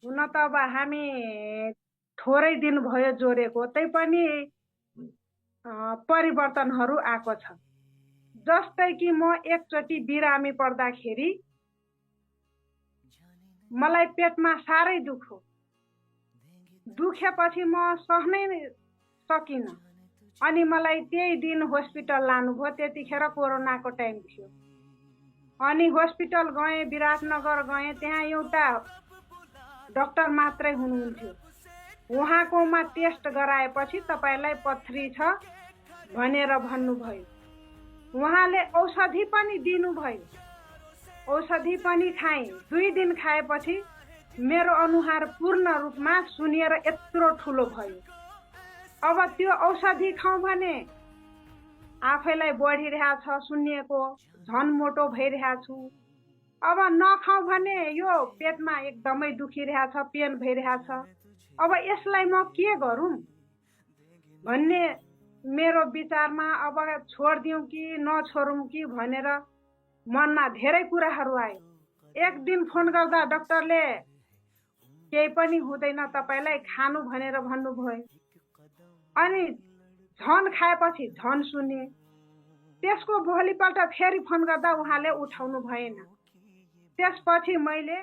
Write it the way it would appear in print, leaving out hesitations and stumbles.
हुन त अब हामी थोरै दिन भयो जोडेको, तैपनि परिवर्तनहरू आएको छ। जस्तै कि म एकचोटि बिरामी पर्दाखेरि मलाई पेटमा साह्रै दुखेपछि म सहनै सकिनँ, अनि मलाई त्यही दिन हस्पिटल लानुभयो। त्यतिखेर कोरोनाको टाइम थियो। अनि हस्पिटल गएँ, विराटनगर गएँ। त्यहाँ एउटा डाक्टर मात्रै हुनुहुन्थ्यो। उहाँकोमा टेस्ट गराएपछि तपाईलाई पथरी छ भनेर भन्नुभयो। उहाँले औषधि पनि दिनुभयो। औषधि पनि खाएँ। 2 दिन खाएपछि मेरो अनुहार पूर्ण रूपमा सुनिएर यत्रो ठुलो भयो। अब त्यो औषधि खाउँ भने आफैलाई बढिरहेछ, सुन्निएको झन मोटो भइरहेको छु। अब नखाउँ भने यो पेटमा एकदमै दुखिरहेछ, पेन भइरहेछ। अब यसलाई म के गरौँ भन्ने मेरो विचारमा अब छोडिदिउँ कि नछोडौँ कि भनेर मनमा धेरै कुराहरू आयो। एक दिन फोन गर्दा डाक्टरले केही पनि हुँदैन तपाईलाई, खानु भनेर भन्नुभयो। अनि झन खाएपछि झन सुने। त्यसको भोलिपल्ट फेरि फोन गर्दा उहाँले उठाउनु भएन। त्यसपछि मैले